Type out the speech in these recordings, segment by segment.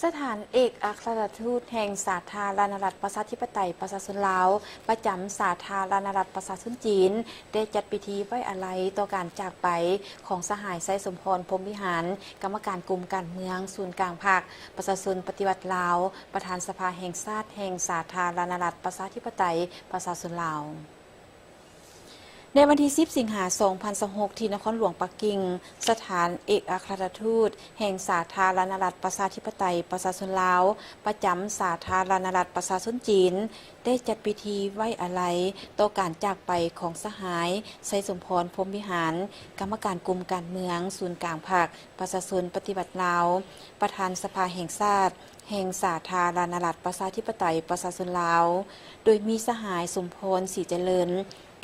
ສະຖານເອກອັກຄະລັດຖະທູດແຫ່ງສາທາລະນະລັດ ປະຊາທິປະໄຕ ປະຊາຊົນລາວ ປະຈຳສາທາລະນະລັດ ປະຊາຊົນຈີນ ໄດ້ຈັດພິທີໄວ້ອາໄລຕໍ່ການຈາກໄປຂອງສະຫາຍ ໄຊສົມພອນ ພົມວິຫານ ກຳມະການກົມການເມືອງ ສູນກາງພັກປະຊາຊົນປະຕິວັດລາວ, ປະທານສະພາແຫ່ງຊາດແຫ່ງສາທາລະນະລັດ ປະຊາທິປະໄຕ ປະຊາຊົນລາວ. ໃນວັນທີສິບ ສິງຫາ ສອງພັນຊາວຫົກ ທີ່ນະຄອນຫຼວງປັກກິ່ງ, ສະຖານເອກອັກຄະລັດຖະທູດແຫ່ງສາທາລະນະລັດ ປະຊາທິປະໄຕ ປະຊາຊົນລາວ ປະຈຳສາທາລະນະລັດ ປະຊາຊົນຈີນ ໄດ້ຈັດພິທີໄວ້ອາໄລຕໍ່ການຈາກໄປຂອງສະຫາຍ ໄຊສົມພອນ ພົມວິຫານ ກຳມະການກົມການເມືອງ ສູນກາງພັກປະຊາຊົນປະຕິວັດລາວ, ປະທານສະພາແຫ່ງຊາດ ແຫ່ງສາທາລະນະລັດ ປະຊາທິປະໄຕ ປະຊາຊົນລາວ, ໂດຍມີສະຫາຍ ສົມພອນ ສີຈະເລີນ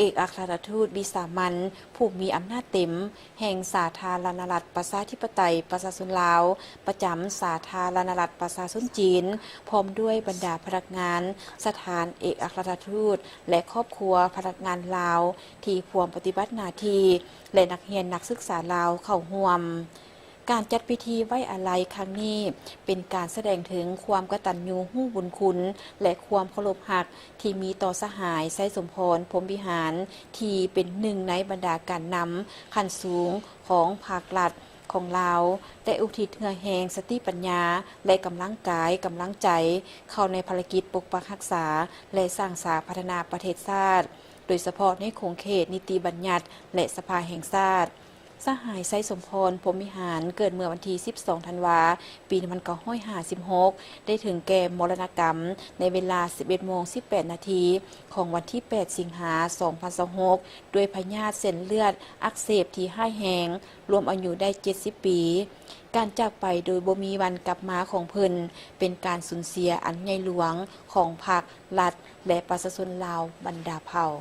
ເອກອັກຄະລັດຖະທູດວິສາມັນ ຜູ້ມີອຳນາດເຕັມແຫ່ງສາທາລະນະລັດ ປະຊາທິປະໄຕ ປະຊາຊົນລາວ ປະຈຳສາທາລະນະລັດ ປະຊາຊົນຈີນ ພ້ອມດ້ວຍບັນດາພະນັກງານສະຖານເອກອັກຄະລັດຖະທູດ ແລະ ຄອບຄົວພະນັກງານລາວ ທີ່ພວມປະຕິບັດໜ້າທີ່ ແລະ ນັກຮຽນນັກສຶກສາລາວເຂົ້າຮ່ວມ. ການຈັດພິທີໄວ້ອາໄລຄັ້ງນີ້ ເປັນການສະແດງເຖິງຄວາມກະຕັນຍູຮູ້ບຸນຄຸນ ແລະ ຄວາມເຄົາລົບຮັກທີ່ມີຕໍ່ສະຫາຍ ໄຊສົມພອນ ພົມວິຫານ ທີ່ເປັນໜຶ່ງໃນບັນດາການນຳຂັ້ນສູງຂອງພັກລັດຂອງລາວ ແລະ ອຸທິດເຫື່ອແຮງ, ສະຕິປັນຍາ ແລະ ກຳລັງກາຍ, ກຳລັງໃຈ ເຂົ້າໃນພາລະກິດປົກປັກຮັກສາ ແລະ ສ້າງສາພັດທະນາປະເທດຊາດ, ໂດຍສະເພາະໃນຂົງເຂດນິຕິບັນຍັດ ແລະ ສະພາແຫ່ງຊາດ. ສະຫາຍ ໄຊສົມພອນ ພົມວິຫານ ເກີດເມື່ອວັນທີສິບສອງ ທັນວາ ປີໜຶ່ງພັນເກົ້າຮ້ອຍຫ້າສິບຫົກ ໄດ້ເຖິງແກ່ມໍລະນະກຳໃນເວລາສິບເອັດໂມງສິບແປດນາທີ ຂອງວັນທີແປດ ສິງຫາ ສອງພັນຊາວຫົກ ດ້ວຍພະຍາດເສັ້ນເລືອດອັກເສບທີ່ຮ້າຍແຮງ, ລວມອາຍຸໄດ້ເຈັດສິບປີ. ການຈາກໄປໂດຍບໍ່ມີວັນກັບມາຂອງເພິ່ນ ເປັນການສູນເສຍອັນໃຫຍ່ຫຼວງຂອງພັກ, ລັດ ແລະ ປະຊາຊົນລາວບັນດາເຜົ່າ.